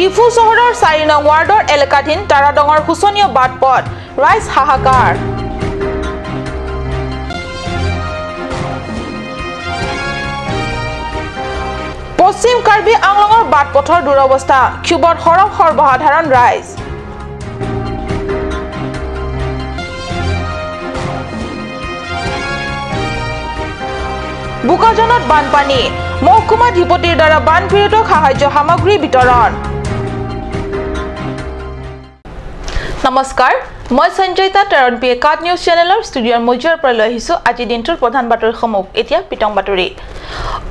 ডিফু চহৰৰ 4 নং ৱাৰ্ডৰ এলেকাধীন তাৰাডঙৰ শোচনীয় বাট পথ, ৰাইজ হাহাকাৰ। পশ্চিম কাৰ্বি আংলঙৰ বাট পথৰ দুৰৱস্থা, ক্ষোভত সৰব সৰ্বসাধাৰণ ৰাইজ। বোকাজানত বানপানী, মহকুমাধিপতিৰ দ্বাৰা বানপীড়িতক সাহায্য সামগ্ৰী বিতৰণ। নমস্কাৰ, মই সঞ্জয়িতা তেৰণ পি একাত নিউজ চেনেলৰ ষ্টুডিঅ'ৰ মজিয়াৰ পৰা লৈ আহিছোঁ আজি দিনটোৰ প্ৰধান বাতৰিসমূহ। এতিয়া বিতং বাতৰি।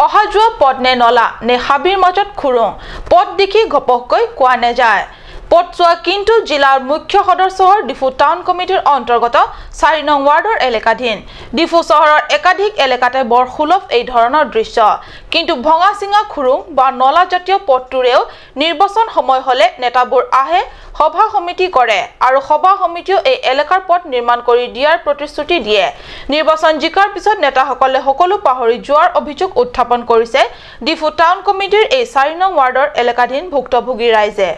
অহা যোৱা পথ নে নলা নে হাবিৰ মাজত খুৰুং, পথ দেখি ঘপককৈ কোৱা নেযায়। পথছোৱা কিন্তু জিলাৰ মুখ্য সদৰ চহৰ ডিফু টাউন কমিটিৰ অন্তৰ্গত 4 নং ৱাৰ্ডৰ এলেকাধীন ডিফু চহৰৰ একাধিক এলেকাতে বৰ সুলভ এই ধৰণৰ দৃশ্য। কিন্তু ভঙা চিঙা খুৰুং বা নলা জাতীয় পথটোৰেও নিৰ্বাচন সময় হ'লে নেতাবোৰ আহে, সভা সমিতি কৰে আৰু সভা সমিতিও এই এলেকাৰ পথ নিৰ্মাণ কৰি দিয়াৰ প্ৰতিশ্ৰুতি দিয়ে। নিৰ্বাচন জিকাৰ পিছত নেতাসকলে সকলো পাহৰি যোৱাৰ অভিযোগ উত্থাপন কৰিছে ডিফু টাউন কমিটিৰ এই 4 নং ৱাৰ্ডৰ এলেকাধীন ভুক্তভোগী ৰাইজে।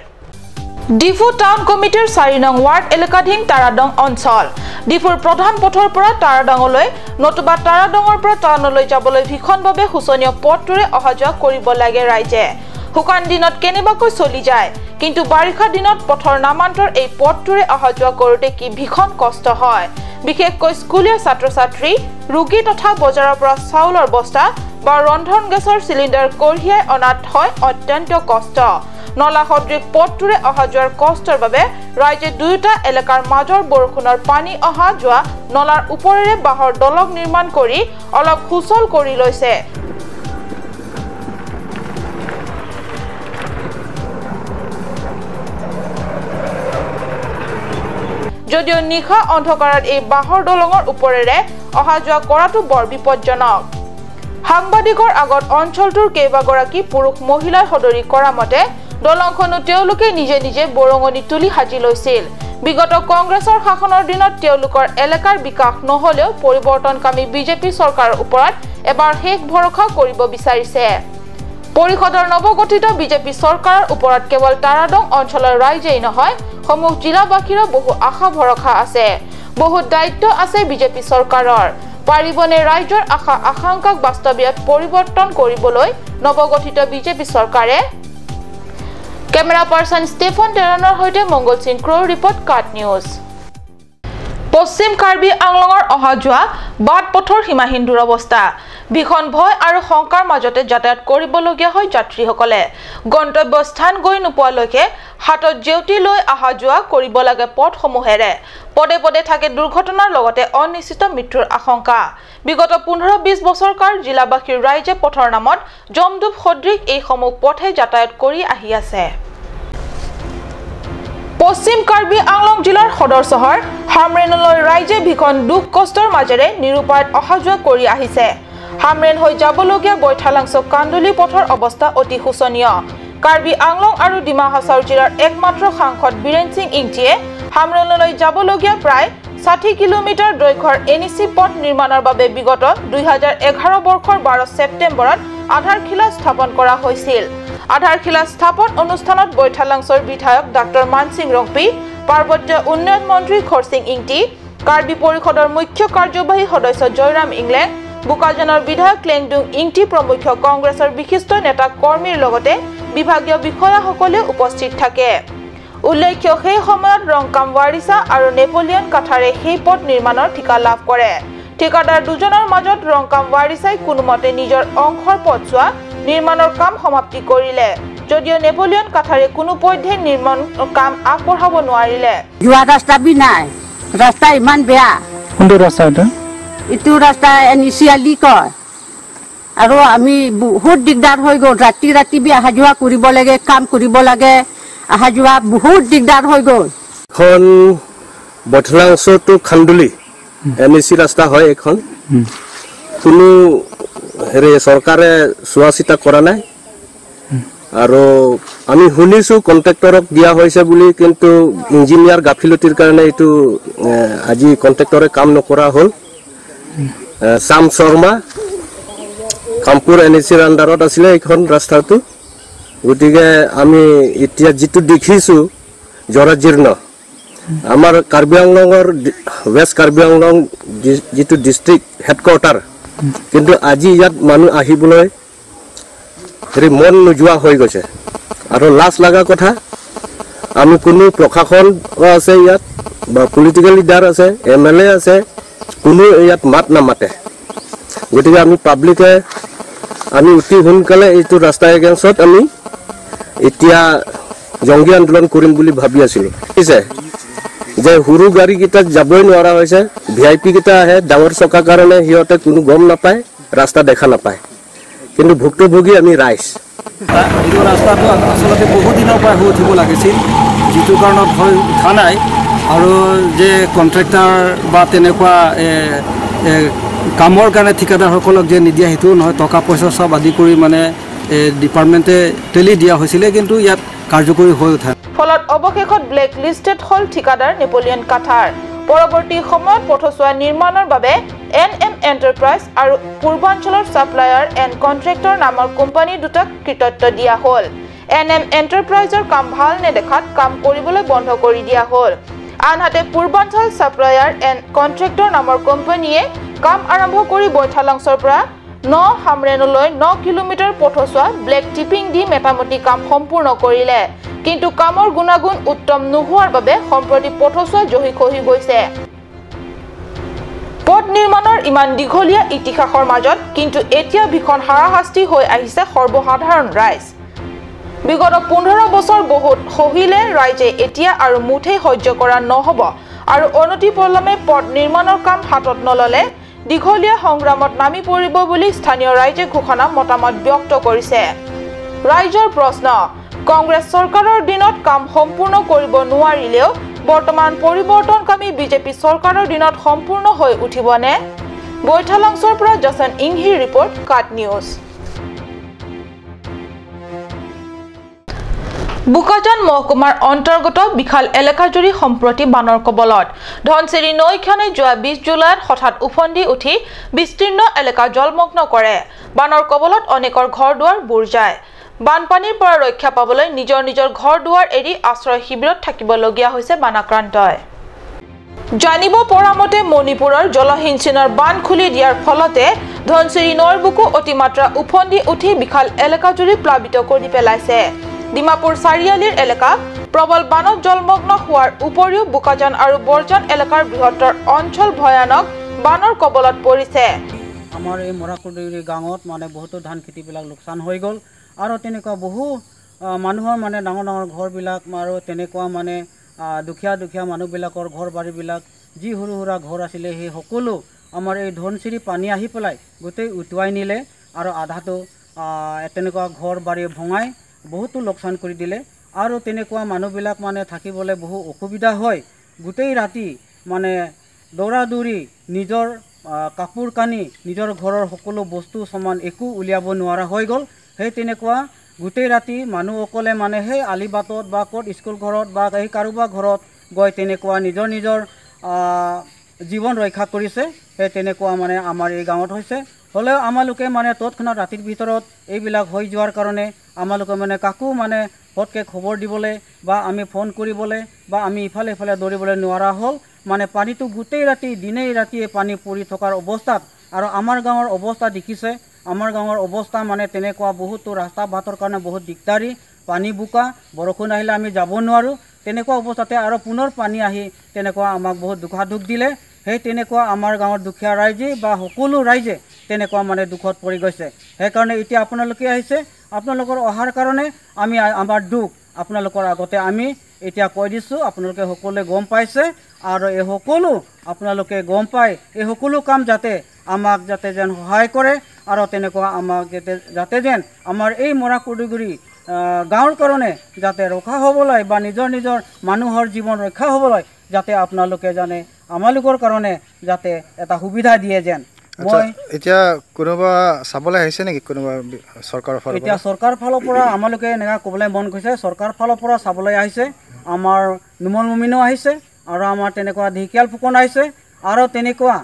ডিফু টাউন কমিটিৰ 4 নং ৱাৰ্ড এলেকাধীন তাৰাডং অঞ্চল ডিফুৰ প্ৰধান পথৰ পৰা তাৰাডঙলৈ নতুবা তাৰাডঙৰ পৰা টাউনলৈ যাবলৈ ভীষণভাৱে শোচনীয় পথটোৰে অহা যোৱা কৰিব লাগে ৰাইজে। শুকান দিনত কেনেবাকৈ চলি যায়, কিন্তু বাৰিষা দিনত পথৰ নামান্তৰ এই পথটোৰে অহা যোৱা কৰোঁতে কি ভীষণ কষ্ট হয়। বিশেষকৈ স্কুলীয়া ছাত্ৰ ছাত্ৰী, ৰোগী তথা বজাৰৰ পৰা চাউলৰ বস্তা বা ৰন্ধন গেছৰ চিলিণ্ডাৰ কঢ়িয়াই অনাত হয় অত্যন্ত কষ্ট। নলা সদৃশ পথটোৰে অহা যোৱাৰ কষ্টৰ বাবে ৰাইজে দুয়োটা এলেকাৰ মাজৰ বৰষুণৰ পানী অহা যোৱা নলাৰ ওপৰেৰে বাঁহৰ দলং নিৰ্মাণ কৰি অলপ সুচল কৰি লৈছে। যদিও নিশা অন্ধকাৰত এই বাঁহৰ দলঙৰ ওপৰেৰে অহা যোৱা কৰাটো বৰ বিপদজনক। সাংবাদিকৰ আগত অঞ্চলটোৰ কেইবাগৰাকী পুৰুষ মহিলাই সদৰি কৰা মতে দলংখনো তেওঁলোকে নিজে নিজে বৰঙণি তুলি সাজি লৈছিল। বিগত কংগ্ৰেছৰ শাসনৰ দিনত তেওঁলোকৰ এলেকাৰ বিকাশ নহলেও পৰিৱৰ্তনকামী বিজেপি চৰকাৰৰ ওপৰত এবাৰ শেষ ভৰসা কৰিব বিচাৰিছে। পৰিষদৰ নৱগঠিত বিজেপি চৰকাৰৰ ওপৰত কেৱল তাৰাডং অঞ্চলৰ ৰাইজেই নহয়, সমূহ জিলাবাসীৰো বহু আশা ভৰসা আছে, বহু দায়িত্ব আছে বিজেপি চৰকাৰৰ। পাৰিবনে ৰাইজৰ আশা আকাংক্ষাক বাস্তৱিকত পৰিৱৰ্তন কৰিবলৈ নৱগঠিত বিজেপি চৰকাৰে? কেমেৰা পাৰ্চন ষ্টেফন টেৰণৰ সৈতে মংগল সিং ক্ৰ'ৰ ৰিপৰ্ট, কাট নিউজ। পশ্চিম কাৰ্বি আংলঙৰ অহা যোৱা বাট পথৰ সীমাহীন দুৰৱস্থা, ভীষণ ভয় আৰু শংকাৰ মাজতে যাতায়াত কৰিবলগীয়া হয় যাত্ৰীসকলে। গন্তব্য স্থান গৈ নোপোৱালৈকে হাতত জেউতি লৈ অহা যোৱা কৰিব লাগে পথসমূহেৰে। পদে পদে থাকে দুৰ্ঘটনাৰ লগতে অনিশ্চিত মৃত্যুৰ আশংকা। বিগত 15-20 বছৰকাল জিলাবাসীৰ ৰাইজে পথৰ নামত জমডুব সদৃশ এইসমূহ পথে যাতায়াত কৰি আহি আছে। পশ্চিম কাৰ্বি আংলং জিলাৰ সদৰ চহৰ হামৰেনলৈ ৰাইজে ভীষণ দুখ কষ্টৰ মাজেৰে নিৰুপায়ত অহা যোৱা কৰি আহিছে। হামৰেন হৈ যাবলগীয়া বৈঠালাংছ কান্দুলি পথৰ অৱস্থা অতি শোচনীয়। কাৰ্বি আংলং আৰু ডিমা হাছাও জিলাৰ একমাত্ৰ সাংসদ বীৰেন সিং ইংটিয়ে হামৰেনলৈ যাবলগীয়া প্ৰায় 60 কিলোমিটাৰ দৈৰ্ঘ্যৰ এন ই চি পথ নিৰ্মাণৰ বাবে বিগত 2011 বৰ্ষৰ 12 ছেপ্টেম্বৰত আধাৰশিলা স্থাপন কৰা হৈছিল। আধাৰশিলা স্থাপন অনুষ্ঠানত বৈঠালাংছৰ বিধায়ক ডাক্তৰ মানসিং ৰংপি, পাৰ্বত্য উন্নয়ন মন্ত্ৰী খৰসিং ইংটি, কাৰ্বি পৰিষদৰ মুখ্য কাৰ্যবাহী সদস্য জয়ৰাম ইংলেং, বোকাজানৰ বিধায়ক ক্লেংডুং ইংটি প্ৰমুখ্য কংগ্ৰেছৰ বিশিষ্ট নেতা কৰ্মীৰ লগতে বিভাগীয় বিষয়াসকলেও উপস্থিত থাকে। উল্লেখ্য, সেই সময়ত ৰংকাম ৱাৰিছা আৰু নেপোলিয়ন কাঠাৰে সেই পথ নিৰ্মাণৰ ঠিকা লাভ কৰে। ঠিকাদাৰ দুজনৰ মাজত ৰংকাম ৱাৰিছাই কোনোমতে নিজৰ অংশৰ পথছোৱা নিৰ্মাণৰ কাম সমাপ্তি কৰিলে যদিও নেপোলিয়ন কাঠাৰে কোনো পধ্যে নিৰ্মাণ কাম আগবঢ়াব নোৱাৰিলে। যোৱা ৰাস্তা বি নাই, ৰাস্তা ইমান বেয়া। কোনটো ৰাস্তা এইটো? এইটো ৰাস্তা এন ই চি আলি কয়। আৰু আমি বহুত দিগদাৰ হৈ গ'ল, ৰাতি ৰাতি বি অহা যোৱা কৰিব লাগে, কাম কৰিব লাগে, অহা যোৱা বহুত দিগদাৰ হৈ গ'ল। এখন Baithalangso to Khanduli N E C ৰাস্তা হয় এইখন। কোনো হেৰি চৰকাৰে চোৱা চিতা কৰা নাই। আৰু আমি শুনিছোঁ কণ্ট্ৰেক্টৰক দিয়া হৈছে বুলি, কিন্তু ইঞ্জিনিয়াৰ গাফিলতিৰ কাৰণে এইটো আজি কণ্ট্ৰেক্টৰে কাম নকৰা হ'ল। শ্যাম শৰ্মা কামপুৰ এন এ চিৰ আণ্ডাৰত আছিলে এইখন ৰাস্তাটো। গতিকে আমি এতিয়া যিটো দেখিছোঁ জৰাজীৰ্ণ আমাৰ কাৰ্বি আংলঙৰ ৱেষ্ট কাৰ্বি আংলং যিটো ডিষ্ট্ৰিক্ট হেডকোৱাৰ্টাৰ, কিন্তু আজি ইয়াত মানুহ আহিবলৈ হেৰি মন নোযোৱা হৈ গৈছে। আৰু লাজ লগা কথা, আমি কোনো প্ৰশাসন আছে ইয়াত বা পলিটিকেল লিডাৰ আছে, এম এল এ আছে, কোনো ইয়াত মাত নামাতে। গতিকে আমি পাব্লিকে আমি অতি সোনকালে এইটো ৰাস্তা এগেইনষ্টত আমি এতিয়া জংগী আন্দোলন কৰিম বুলি ভাবি আছিলোঁ। ঠিক যে সৰু গাড়ীকেইটাত যাবই নোৱাৰা হৈছে, ভি আই পিকেইটা আহে ডাঙৰ চকাৰ কাৰণে সিহঁতে কোনো গম নাপায়, ৰাস্তা দেখা নাপায়, কিন্তু ভুক্তভোগী আমি ৰাইজ। এইটো ৰাস্তাটো আচলতে বহুত দিনৰ পৰা হৈ উঠিব লাগিছিল, যিটো কাৰণত হৈ উঠা নাই। আৰু যে কণ্ট্ৰেক্টাৰ বা তেনেকুৱা কামৰ কাৰণে ঠিকাদাৰসকলক যে নিদিয়া সেইটোও নহয়, টকা পইচা চব আদি কৰি মানে ডিপাৰ্টমেণ্টে ঠেলি দিয়া হৈছিলে, কিন্তু ইয়াত কাৰ্যকৰী হৈ উঠা। ফলত অৱশেষত ব্লেক লিষ্টেড হ'ল ঠিকাদাৰ নেপোলিয়ন কাথাৰ। পৰৱৰ্তী সময়ত পথছোৱা নিৰ্মাণৰ বাবে এন এম এণ্টাৰপ্ৰাইজ আৰু পূৰ্বাঞ্চলৰ ছাপ্লায়াৰ এণ্ড কণ্ট্ৰেক্টৰ নামৰ কোম্পানী দুটাক কৃতিত্ব দিয়া হ'ল। এন এম এণ্টাৰপ্ৰাইজৰ কাম ভাল নেদেখাত কাম কৰিবলৈ বন্ধ কৰি দিয়া হ'ল। আনহাতে পূৰ্বাঞ্চল ছাপ্লায়াৰ এণ্ড কণ্ট্ৰেক্টৰ নামৰ কোম্পানীয়ে কাম আৰম্ভ কৰি বৈঠালাংছৰ পৰা ন হামৰেনলৈ 9 কিলোমিটাৰ পথছোৱা ব্লেক টিপিং দি মেটামতি কাম সম্পূৰ্ণ কৰিলে, কিন্তু কামৰ গুণাগুণ উত্তম নোহোৱাৰ বাবে সম্প্ৰতি পথছোৱা জহি খহি গৈছে। পথ নিৰ্মাণৰ ইমান দীঘলীয়া ইতিহাসৰ মাজত কিন্তু এতিয়া ভীষণ হাৰাশাস্তি হৈ আহিছে সৰ্বসাধাৰণ ৰাইজ। বিগত 15 বছৰ বহুত সহিলে ৰাইজে, এতিয়া আৰু মুঠেই সহ্য কৰা নহ'ব আৰু অনতিপলমে পথ নিৰ্মাণৰ কাম হাতত নল'লে দীঘলীয়া সংগ্ৰামত নামি পৰিব বুলি স্থানীয় ৰাইজে ঘোষণা মতামত ব্যক্ত কৰিছে। ৰাইজৰ প্ৰশ্ন, কংগ্ৰেছ চৰকাৰৰ দিনত কাম সম্পূৰ্ণ কৰিব নোৱাৰিলেও বৰ্তমান পৰিৱৰ্তনকামী বিজেপি চৰকাৰৰ দিনত সম্পূৰ্ণ হৈ উঠিবনে? বৈঠালাংছৰ পৰা জচন ইংহিৰ ৰিপৰ্ট, কাট নিউজ। বোকাজান মহকুমাৰ অন্তৰ্গত বিশাল এলেকাজুৰি সম্প্ৰতি বানৰ কবলত। ধনশিৰি নৈখনে যোৱা 20 জুলাইত হঠাৎ উফন্দি উঠি বিস্তীৰ্ণ এলেকা জলমগ্ন কৰে। বানৰ কবলত অনেকৰ ঘৰ দুৱাৰ বুৰ যায়। বানপানীৰ পৰা ৰক্ষা পাবলৈ নিজৰ নিজৰ ঘৰ দুৱাৰ এৰি আশ্ৰয় শিবিৰত থাকিবলগীয়া হৈছে বানাক্ৰান্তই। জানিব পৰা মতে মণিপুৰৰ জলসিঞ্চনৰ বান্ধ খুলি দিয়াৰ ফলতে ধনশিৰি নৈৰ বুকু অতিমাত্ৰা উফন্দি উঠি বিশাল এলেকাজুৰি প্লাবিত কৰি পেলাইছে। ডিমাপুৰ চাৰিআলিৰ এলেকা প্ৰবল বানত জলমগ্ন হোৱাৰ উপৰিও বোকাজান আৰু বৰজান এলেকাৰ বৃহত্তৰ অঞ্চল ভয়ানক বানৰ কবলত পৰিছে। আমাৰ এই মৰাকুদুৰি গাঁৱত মানে বহুতো ধান খেতিবিলাক লোকচান হৈ গ'ল আৰু তেনেকুৱা বহু মানুহৰ মানে ডাঙৰ ডাঙৰ ঘৰবিলাক আৰু তেনেকুৱা মানে দুখীয়া দুখীয়া মানুহবিলাকৰ ঘৰ বাৰীবিলাক যি সৰু সুৰা ঘৰ আছিলে সেই সকলো আমাৰ এই ধনশিৰি পানী আহি পেলাই গোটেই উটুৱাই নিলে আৰু আধাটো তেনেকুৱা ঘৰ বাৰী ভঙাই বহুতো লোকচান কৰি দিলে। আৰু তেনেকুৱা মানুহবিলাক মানে থাকিবলৈ বহু অসুবিধা হয়। গোটেই ৰাতি মানে দৌৰা দৌৰি নিজৰ কাপোৰ কানি নিজৰ ঘৰৰ সকলো বস্তু সমান একো উলিয়াব নোৱাৰা হৈ গ'ল। সেই তেনেকুৱা গোটেই ৰাতি মানুহসকলে মানে সেই আলিবাটত বা ক'ত স্কুল ঘৰত বা সেই কাৰোবাৰ ঘৰত গৈ তেনেকুৱা নিজৰ নিজৰ জীৱন ৰক্ষা কৰিছে। সেই তেনেকুৱা মানে আমাৰ এই গাঁৱত হৈছে। হ'লেও আমালোকে মানে তৎক্ষণাত ৰাতিৰ ভিতৰত এইবিলাক হৈ যোৱাৰ কাৰণে আমালোকে মানে কাকো মানে ফটকৈ খবৰ দিবলৈ বা আমি ফোন কৰিবলৈ বা আমি ইফালে ইফালে দৌৰিবলৈ নোৱাৰা হ'ল। মানে পানীটো গোটেই ৰাতি দিনেই ৰাতিয়ে পানী পৰি থকাৰ অৱস্থাত আৰু আমাৰ গাঁৱৰ অৱস্থা দেখিছে, আমাৰ গাঁৱৰ অৱস্থা মানে তেনেকুৱা বহুতো ৰাস্তা ঘাটৰ কাৰণে বহুত দিগদাৰী, পানী বোকা, বৰষুণ আহিলে আমি যাব নোৱাৰোঁ। তেনেকুৱা অৱস্থাতে আৰু পুনৰ পানী আহি তেনেকুৱা আমাক বহুত দুখাদুখ দিলে। সেই তেনেকুৱা আমাৰ গাঁৱৰ দুখীয়া ৰাইজে বা সকলো ৰাইজে তেনেকুৱা মানে দুখত পৰি গৈছে। সেইকাৰণে এতিয়া আপোনালোকে আহিছে, আপোনালোকৰ অহাৰ কাৰণে আমি আমাৰ দুখ আপোনালোকৰ আগতে আমি এতিয়া কৈ দিছোঁ। আপোনালোকে সকলোৱে গম পাইছে আৰু এই সকলো আপোনালোকে গম পাই এই সকলো কাম যাতে আমাক যাতে যেন সহায় কৰে আৰু তেনেকুৱা আমাক যাতে যেন আমাৰ এই মৰাকুদুগুৰি গাঁৱৰ কাৰণে যাতে ৰক্ষা হ'বলৈ বা নিজৰ নিজৰ মানুহৰ জীৱন ৰক্ষা হ'বলৈ যাতে আপোনালোকে জানে আমালোকৰ কাৰণে যাতে এটা সুবিধা দিয়ে যেন। মই এতিয়া কোনোবা চাবলৈ আহিছে নেকি কোনোবা চৰকাৰৰ ফালৰ পৰা? এতিয়া চৰকাৰৰ ফালৰ পৰা আমালোকে এনেকুৱা ক'বলৈ মন গৈছে, চৰকাৰৰ ফালৰ পৰা চাবলৈ আহিছে, আমাৰ নোমল মুমিনো আহিছে আৰু আমাৰ তেনেকুৱা ঢেকীয়াল ফুকন আহিছে আৰু তেনেকুৱা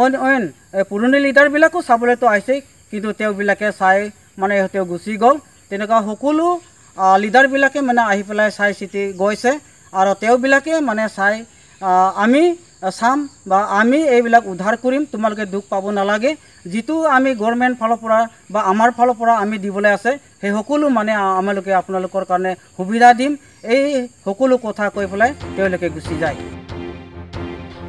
অইন অইন পুৰণি লিডাৰবিলাকো চাবলৈতো আহিছে, কিন্তু তেওঁবিলাকে চাই মানে তেওঁ গুচি গ'ল। তেনেকুৱা সকলো লিডাৰবিলাকে মানে আহি পেলাই চাই চিতি গৈছে আৰু তেওঁবিলাকে মানে চাই আমি চাম বা আমি এইবিলাক উদ্ধাৰ কৰিম, তোমালোকে দুখ পাব নালাগে, যিটো আমি গভৰ্ণমেণ্ট ফালৰ পৰা বা আমাৰ ফালৰ পৰা আমি দিবলৈ আছে সেই সকলো মানে আমালোকে আপোনালোকৰ কাৰণে সুবিধা দিম, এই সকলো কথা কৈ পেলাই তেওঁলোকে গুচি যায়।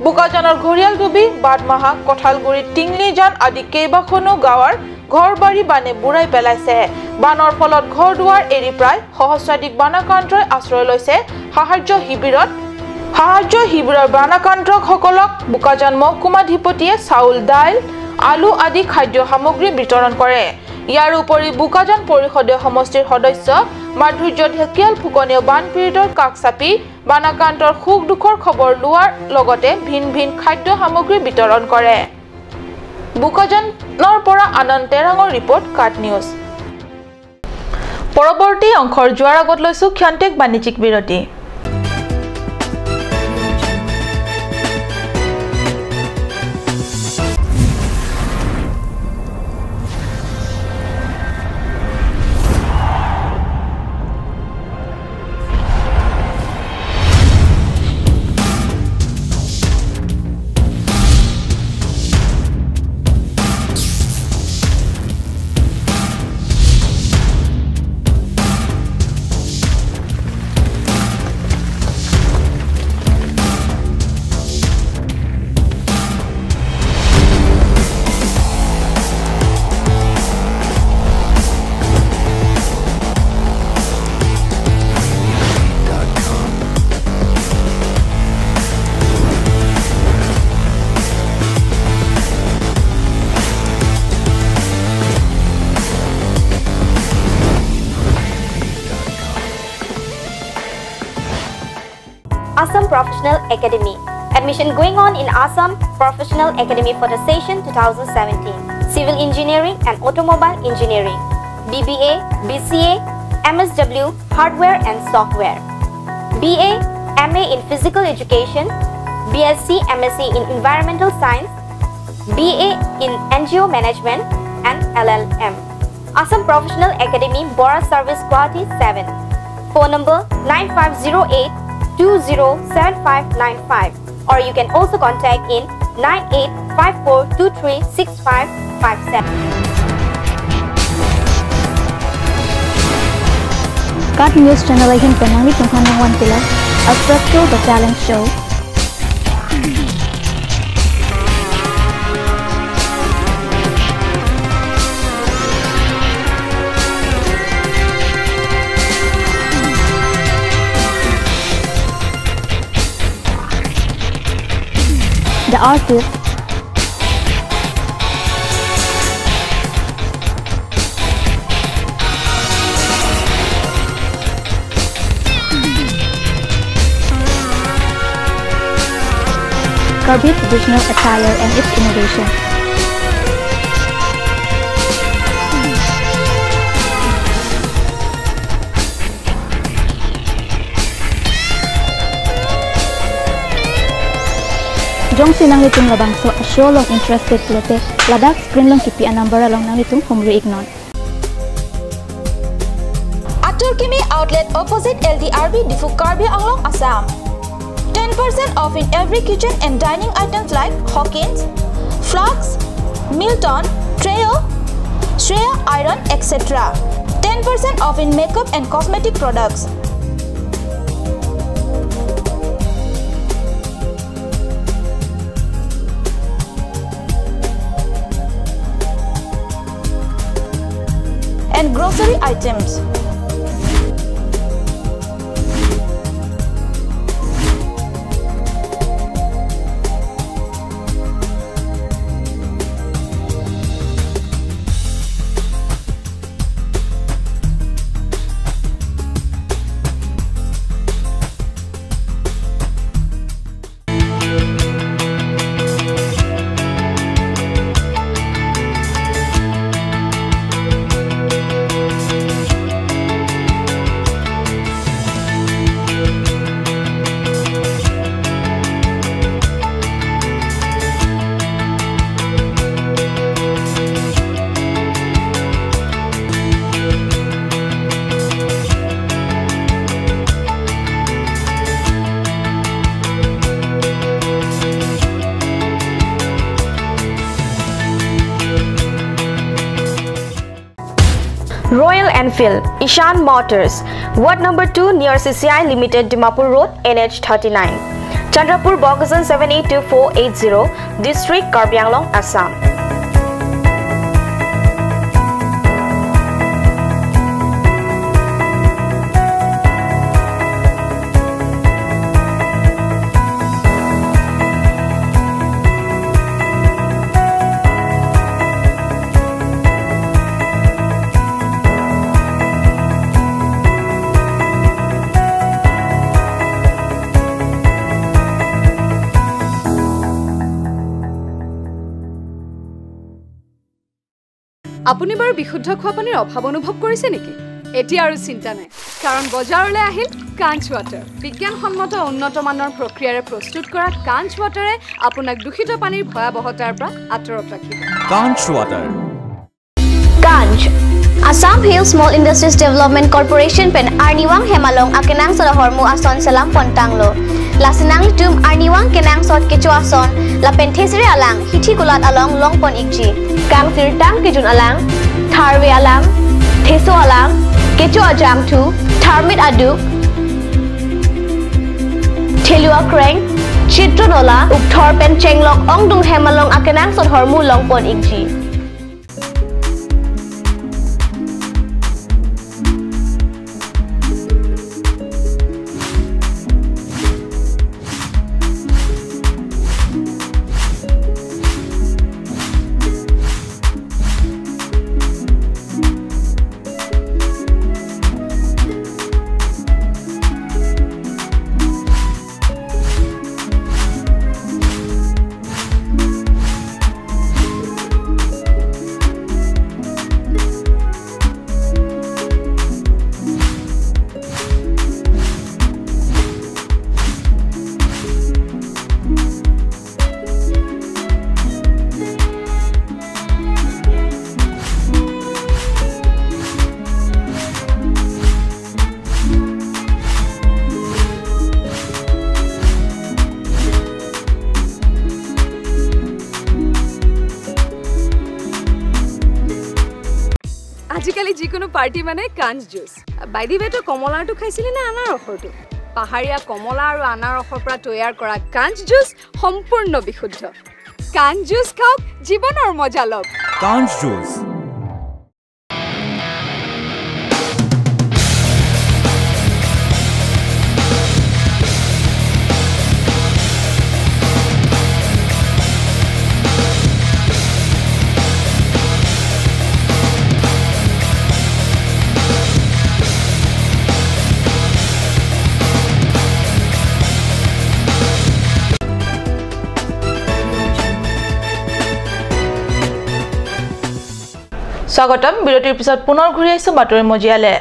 বোকাজানৰ ঘৰিয়ালডুবি, বাদমাহা, কঁঠালগুৰি, টিংলিজান আদি কেইবাখনো গাঁৱৰ ঘৰ বাৰী বানে বুৰাই পেলাইছে। বানৰ ফলত ঘৰ দুৱাৰ এৰি প্ৰায় সহস্ৰাধিক বানাক্ৰান্তই আশ্ৰয় লৈছে সাহায্য শিবিৰত। সাহায্য শিবিৰৰ বানাক্ৰান্তসকলক বোকাজান মহকুমাধিপতিয়ে চাউল, দাইল, আলু আদি খাদ্য সামগ্ৰী বিতৰণ কৰে। ইয়াৰ উপৰি বোকাজান পৰিষদীয় সমষ্টিৰ সদস্য মাধুৰ্য ঢেকিয়াল ফুকনেও বানপীড়িতৰ কাষ চাপি বানাক্ৰান্তৰ সুখ দুখৰ খবৰ লোৱাৰ লগতে ভিন ভিন খাদ্য সামগ্ৰী বিতৰণ কৰে। বোকাজানৰ পৰা আনন্দ তেৰাঙৰ ৰিপৰ্ট, কাট নিউজ। পৰৱৰ্তী অংশৰ যোৱাৰ আগত লৈছো ক্ষন্তেক বাণিজ্যিক বিৰতি। Assam Professional Academy. Admission going on in Assam Professional Academy for the session 2017. Civil Engineering and Automobile Engineering, BBA, BCA, MSW, Hardware and Software, BA, MA in Physical Education, BSc, MSc in Environmental Science, BA in NGO Management and LLM. Assam Professional Academy, Bora Service, Guwahati 7. Phone number 9508 207595, or you can also contact in 9854236557. Cut News Channel Ahin Panangi Tunghanang Wan Pila, a Practical the Talent Show. The artist, Karbi traditional attire and its innovation. Jong sinang litung labangso a show long interested lote Ladakh screen long kipi a number along nang litung humri ignon. Aturkimi outlet opposite LDRB Diphu Karbi Anglong, Assam. 10% off in every kitchen and dining items like Hawkins, Flux, Milton, Treo, Shreya Iron, etc. 10% off in makeup and cosmetic products. And grocery items. Royal Enfield, Ishan Motors, Ward number 2 near CCI Limited, Dimapur Road, NH 39, Chandrapur, Bokajan 782480, District Karbi Anglong, Assam. আপুনি বাৰু বিশুদ্ধ খোৱা পানীৰ অভাৱ অনুভৱ কৰিছে নেকি? এতিয়া আৰু চিন্তা নাই, কাৰণ বজাৰলৈ আহিল কাঞ্চ ৱাটাৰ। বিজ্ঞানসন্মত উন্নত মানৰ প্ৰক্ৰিয়াৰে প্ৰস্তুত কৰা কাঞ্চ ৱাটাৰে আপোনাক দূষিত পানীৰ ভয়াৱহতাৰ পৰা আঁতৰত ৰাখিব। Kanch water. Kanch Assam Hill Small Industries Development Corporation pen Arniwang Hemalong akenang sod hormu ason salam pontanglo. Lasinang litum Arniwang kenang sod kecho ason la pen thesre alang hithi kulat along long pon ikji. Kang sir tang kejun alang, tharwe alang, theso alang, kecho ajang thu, tharmit adu, thelua kreng, chitronola, ukthor pen chenglok ongdung hemalong akenang sod hormu long pon ikji. আজিকালি যিকোনো party মানে কাঞ্চ juice. By the ৱে, তই কমলাৰটো খাইছিলি নে আনাৰসৰটো? পাহাৰীয়া কমলা আৰু আনাৰসৰ পৰা তৈয়াৰ কৰা কাঞ্চ জুচ সম্পূৰ্ণ বিশুদ্ধ। কাঞ্চ জুচ খাওক, জীৱনৰ মজা লওক। কাঞ্চ জুচ। স্বাগতম। বিৰতিৰ পিছত পুনৰ ঘূৰি আহিছো বাতৰি মজিয়ালে।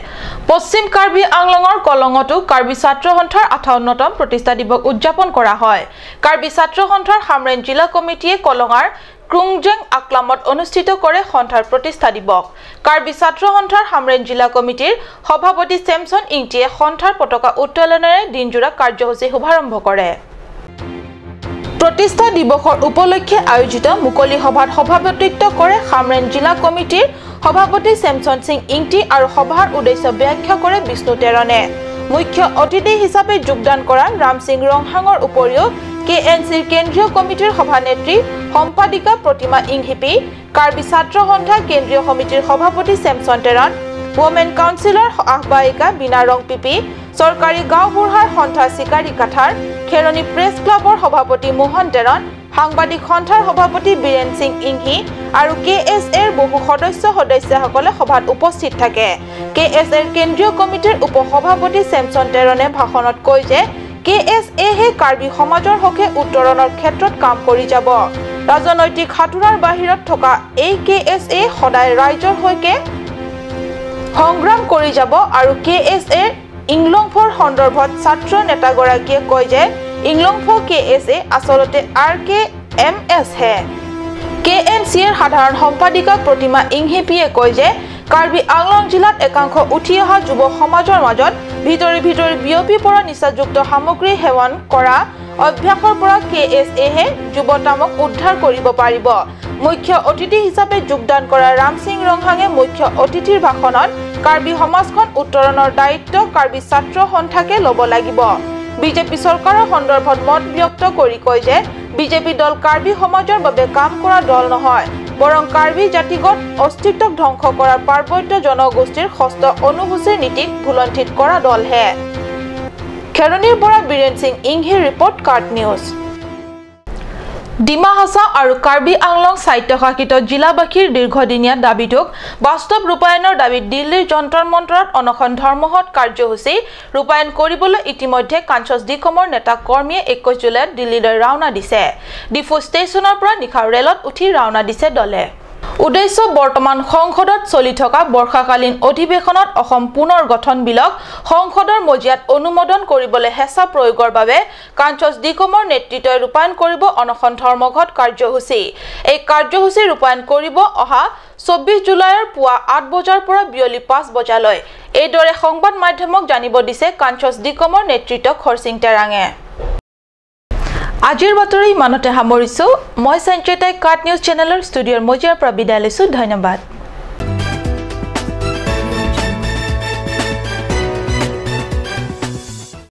পশ্চিম কাৰ্বি আংলঙৰ কলঙতো কাৰ্বি ছাত্ৰ সন্থাৰ 58তম প্ৰতিষ্ঠা দিৱস উদযাপন কৰা হয়। কাৰ্বি ছাত্ৰ সন্থাৰ হামৰেন জিলা কমিটিয়ে কলঙাৰ ক্ৰুংজেং আকলামত অনুষ্ঠিত কৰে সন্থাৰ প্ৰতিষ্ঠা দিৱস। কাৰ্বি ছাত্ৰ সন্থাৰ হামৰেন জিলা কমিটিৰ সভাপতি চেমছন ইংটিয়ে সন্থাৰ পতাকা উত্তোলনেৰে দিনজোৰা কাৰ্যসূচী শুভাৰম্ভ কৰে। প্ৰতিষ্ঠা দিৱসৰ উপলক্ষে আয়োজিত মুকলি সভাত সভাপতিত্ব কৰে হামৰেন জিলা কমিটিৰ সভাপতি চেমছন সিং ইংটি আৰু সভাৰ উদ্দেশ্য ব্যাখ্যা কৰে বিষ্ণু তেৰণে। মুখ্য অতিথি হিচাপে যোগদান কৰা ৰামসিং ৰংহাঙৰ উপৰিও কে এন চিৰ কেন্দ্ৰীয় কমিটিৰ সভানেত্ৰী সম্পাদিকা প্ৰতিমা ইংহিপি, কাৰ্বি ছাত্ৰ সন্থা কেন্দ্ৰীয় সমিতিৰ সভাপতি চেমছন টেৰণ, ৱমেন কাউন্সিলৰ আহ্বায়িকা বীণা ৰংপিপি, চৰকাৰী গাঁওবুঢ়াৰ সন্থা চিকাৰী কাঠাৰ, খেৰণি প্ৰেছ ক্লাবৰ সভাপতি মোহন টেৰণ, সাংবাদিক সন্থাৰ সভাপতি বীৰেন সিং ইংহি আৰু কে এছ এৰ বহু সদস্য সদস্যাসকলে সভাত উপস্থিত থাকে। কে এছ এৰ কেন্দ্ৰীয় কমিটিৰ উপ সভাপতি চেমছন টেৰণে ভাষণত কয় যে কে এছ এহে কাৰ্বি সমাজৰ হকে উত্তৰণৰ ক্ষেত্ৰত কাম কৰি যাব। ৰাজনৈতিক হাতোৰাৰ বাহিৰত থকা এই কে এছ এ সদায় ৰাইজৰ হৈকে সংগ্ৰাম কৰি যাব আৰু কে এছ এৰ ইংলংফৰ সন্দৰ্ভত ছাত্ৰ নেতাগৰাকীয়ে কয় যে ইংলংফ কে এছ এ আচলতে আৰ কে এম এছ হে। কে এন চিৰ সাধাৰণ সম্পাদিকা প্ৰতিমা ইংহিপিয়ে কয় যে কাৰ্বি আংলং জিলাত একাংশ উঠি অহা যুৱ সমাজৰ মাজত ভিতৰি ভিতৰি বিয়পি পৰা নিচাযুক্ত সামগ্ৰী সেৱন কৰা অভ্যাসৰ পৰা কে এছ এহে যুৱতামক উদ্ধাৰ কৰিব পাৰিব। মুখ্য অতিথি হিচাপে যোগদান কৰা ৰামসিং ৰংহাঙে মুখ্য অতিথিৰ ভাষণত কাৰ্বি সমাজখন উত্তৰণৰ দায়িত্ব কাৰ্বি ছাত্ৰ সন্থাকে ল'ব লাগিব। বিজেপি চৰকাৰৰ সন্দৰ্ভত মত ব্যক্ত কৰি কয় যে বিজেপি দল কাৰ্বি সমাজৰ বাবে কাম কৰা দল নহয়, বৰং কাৰ্বি জাতিগত অস্তিত্বক ধ্বংস কৰাৰ পাৰ্বত্য জনগোষ্ঠীৰ ষষ্ঠ অনুসূচীৰ নীতিক ভুলণ্ঠিত কৰা দলহে। খেৰণিৰ পৰা বীৰেন সিং ইংহিৰ ৰিপৰ্ট, কাৰ্ট নিউজ। ডিমা হাছাও আৰু কাৰ্বি আংলং স্বায়ত্তশাসিত জিলাবাসীৰ দীৰ্ঘদিনীয়া দাবীটোক বাস্তৱ ৰূপায়ণৰ দাবীত দিল্লীৰ যন্তৰ মন্তৰত অনশন ধৰ্মঘট কাৰ্যসূচী ৰূপায়ণ কৰিবলৈ ইতিমধ্যে কাঞ্চজ ডিকমৰ নেতা কৰ্মীয়ে 21 জুলাইত দিল্লীলৈ ৰাওনা দিছে। ডিফু ষ্টেচনৰ পৰা নিশা ৰেলত উঠি ৰাওনা দিছে দলে। উদ্দেশ্য বৰ্তমান সংসদত চলি থকা বৰ্ষাকালীন অধিৱেশনত অসম পুনৰ গঠন বিলক সংসদৰ মজিয়াত অনুমোদন কৰিবলৈ হেঁচা প্ৰয়োগৰ বাবে কাঞ্চজ ডিকমৰ নেতৃত্বই ৰূপায়ণ কৰিব অনশন ধৰ্মঘট কাৰ্যসূচী। এই কাৰ্যসূচী ৰূপায়ণ কৰিব অহা 24 জুলাইৰ পুৱা 8 বজাৰ পৰা বিয়লি 5 বজালৈ। এইদৰে সংবাদ মাধ্যমক জানিব দিছে কাঞ্চজ ডিকমৰ নেতৃত্ব খৰচিং টেৰাঙে। আজিৰ বাতৰি ইমানতে সামৰিছোঁ। মই সঞ্চয়তাই কাট নিউজ চেনেলৰ ষ্টুডিঅ'ৰ মজিয়াৰ পৰা বিদায় লৈছোঁ। ধন্যবাদ।